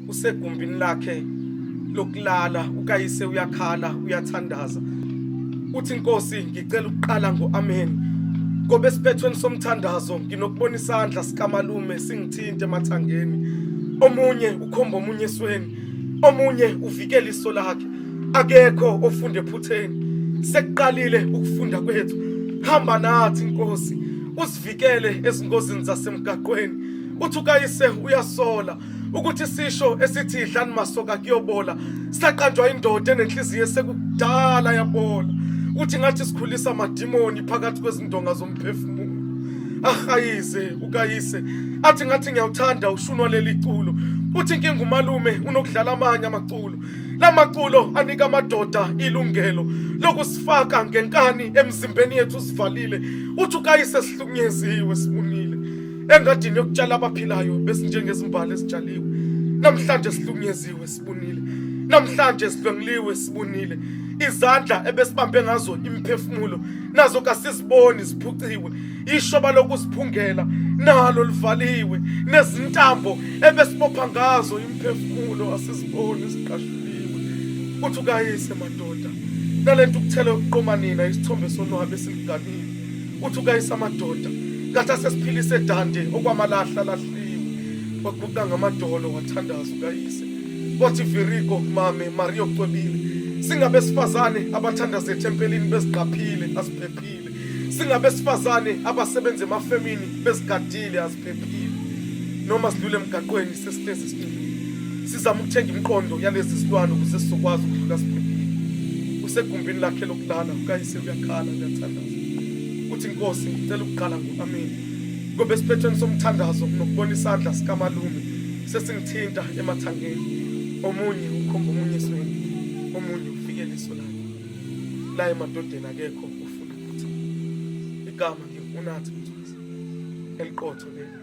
Usegumbini lakhe lokulala, ukayise uyakhala, uyathandaza. Uthi Nkosi, ngicela ukuqala ngo-amen. Ngoba esiphethweni somthandazo nginokubona isandla sikamalume singithinte emathangeni. Omunye ukhomba omunye esweni, omunye uvikela iso lakhe. Akekho ofunda ephutheni. Sekuqalile ukufunda kwethu. Hamba nathi Nkosi, usivikele ezingozini zasemgaqweni. Uthi ukayise uyasola ukuthi isisho esithi dlani masoka kuyobola saqanjwa indoda enenhliziyo esekudala yabola. Uthi ngathi sikhulisa amadimoni phakathi kwezindonga zomphefumulo. Ahayize ukayise athi ngathi ngiyawuthanda ushunwa leli culo. Uthi inkinga umalume unokudlala amanye amaculo. Lamaculo anika amadoda ilungelo lokusifaka ngenkani emzimbeni yethu sivalile. Uthi ukayise sihlukunyeziwe sibunile. Engadini yokutshala abaphilayo besinjengezimbali ezitshaliwe. Namhlanje sihlukunyeziwe sibunile. Namhlanje sidlwenguliwe sibunile. Izandla ebesibambe ngazo imiphefumulo nazo kasiziboni ziphuciwe. Ishoba lokuziphungela nalo livaliwe nezintambo ebesibopha ngazo imiphefumulo asiziboni ziqashuliwe. Uthi ukayise madoda nalento ukuthela yokuqoma nina isithombe sonwabe esiliganile. Uthi ukayise amadoda ngathi asesiphilise dande okwamalahla lahliwe. Waguqa ngamadolo wathandaza ukayise. Wathi Virigo mame Maria ocwebile. Singabesifazane abathandaza ethempelini beziqaphile asiphephile. Singabesifazane abasebenza emafemini bezigadile asiphephile. Noma sidlule emgaqweni sesihlezi sincumile. Sizama ukuthenga imiqondo yalezi zilwane ukuze sizokwazi ukudlula siphephile. Usegumbini lakhe lokulala ukayise uyakhala uyathandaza. Uthi Nkosi ngicela ukuqala ngo-amen. Ngoba esiphethweni somthandazo nokubona isandla sikamalume sesingithinta emathangeni. Omunye ukhomba omunye esweni, omunye ufikela iso lakhe. La emadodeni akekho ufuna ukuthi igama ngingunathi Mthwazi. Eliqotho leli.